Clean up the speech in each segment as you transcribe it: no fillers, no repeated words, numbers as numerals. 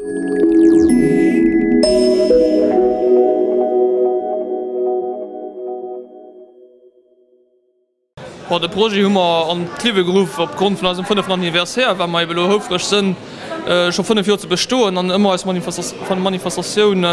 Bon, de Projet hu mer an d'Liewe geruff opgrond vun eisem fënneften Anniversaire, well mer ebe lo houfreg sënn, scho 5 Joer ze bestoen an ëmmer eis Manifestatioune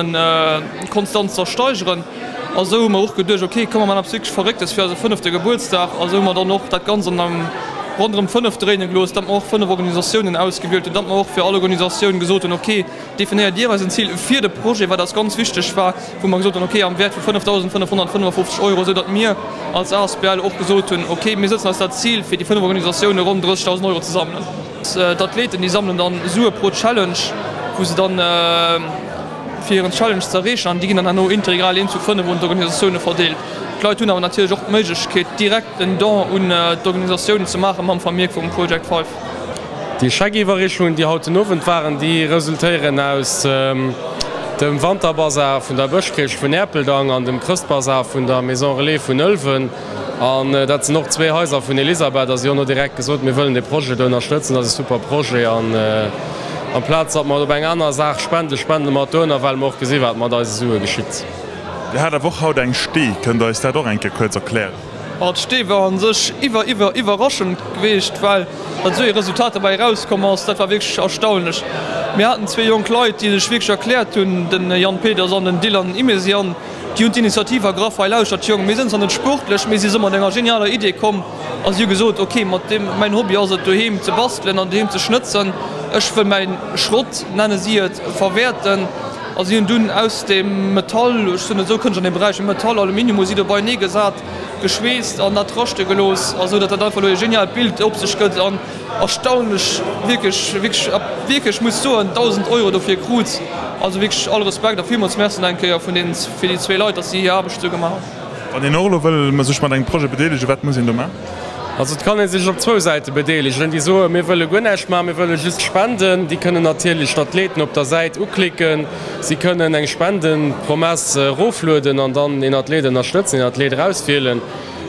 konstant ze ersteigeren. A sou hu mer och geduecht, ok, komm mer maachen eppes wierklech Verrécktes fir eise fënnefte Gebuertsdag. A sou hu mer dann och dat Ganzt an engem ronderëm 5 dréine gelooss, datt mer och 5 Organisatiounen ausgewielt hunn, datt mer och fir all Organisatioun gesot hunn, ok, definéiert Dir eis en Zil fir de Projet, wat eis ganz wichteg war, wou mer gesot hunn, ok, am Wäert vu 5.555 Euro, esou datt mir als asbl och gesot hunn, ok, mir sëtzen eis dat Zil fir déi 5 Organisatioune ronn 30.000 Euro ze sammelen. D'Athleten, déi sammelen dann Sue pro Challenge, wou se dann fir hiren Challenge ze erreechen, an déi ginn dann herno integral 1 zu 5 un d'Organisatioune verdeelt. D'Leit hunn awer natierlech och d'Méiglechkeet, direkt en Don un d'Organisatiounen ze maachen mam Vermierk vum Project Five. Déi Scheckiwwerreechungen, déi haut den Owend waren, déi resultéieren aus dem Wanterbasar vun der Bëschkierch vun Erpeldang an dem Chrëstbasar vun der Maison Relais vun Ëlwen. An dat sinn och zwee Haiser vun Elisabeth. A si hunn och direkt gesot, mir wëllen dee Projet do ënnerstëtzen, dat ass e super Projet. An amplaz datt mer op eng aner Saach spenden, spende mer et dohinner, well mer och gesi wat mat eise Sue geschitt. Dir hat awer och haut eng Stee. Kënnt Der eis dat och eng Kéier kuerz erklären? Ma d'Stee war an sech iwwer iwwer iwwerraschend geweecht, well datt esou ee Resultat derbäi erauskomm ass, dat war wierklech erstaunlech. Mir haten zwee jonk Leit, déi sech wierklech erkläert hunn, den Yann Peters an den Dylan Imesian, déi hunn d'Initiativ ergraff, Hei lauschtert Jong, mir sinn zwar net sportlech, mee si si mat enger genialer Idee komm a si hu gesot, ok, mat deem, mäin Hobby ass et doheem ze bastelen an doheem ze schnëtzen, ech wëll mäi Schrott, nenne si et, verwäerten. A si hunn dunn aus dem Metall, ech sinn net esou kënneg an deem Beräich, mee Metall, Aluminium hu si do beienee gesat, geschweesst an dat raschte gelooss, esou datt dat einfach elo e geniaalt Bild op sech gëtt an erstaunlech, wierklech, wierklech, wierklech muss soen, 1.000 Euro dofir krut. Also wierklech all Respekt a villmools Merci nach eng Kéier vun deenen, fir déi zwee Leit, datt si hir Aarbecht esou gemaach hunn. Wann een och elo wëll sech mat engem Projet bedeelegen, wat muss een do maachen? Also et kann ee sech op zwou Säite bedeelegen. Déi soen, mir wëlle guer näischt maachen, mir wëlle just spenden, déi kënnen natierlech d'Athleten op der Säit uklicken. Si kënnen eng Spendenpromess eroflueden an dann een Athlet ënnerstëtzen, een Athlet erauswielen.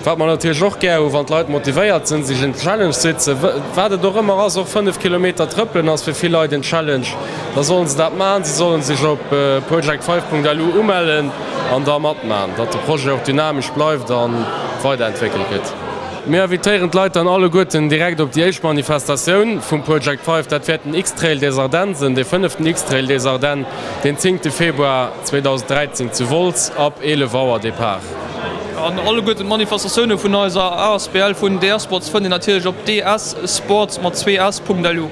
Wat mer natierlech och gär hu wann d'Leit motivéiert sinn, sech en Challenge setzen, wat et och ëmmer ass, och 5 Kilometer trëppelen ass fir vill Leit en Challenge, da sollen se dat maachen. Si sollen sech op project5.lu umellen an da matmaachen, datt de Projet och dynamesch bleift a weiderentwéckelt gëtt. Mir invitéieren d'Leit dann alleguerten direkt op déi éischt Manifestatioun vum Project Five. Dat wäert den X-Trail des Ardennes sinn, de fënneften X-Trail des Ardennes, den zéngte Februar 2013 zu Wolz ab 11 Auer Depart. An alleguerten d'Manifestatioune vun eiser asbl vun DS Sports fënnt een natierlech op dssports mat zwee s.lu.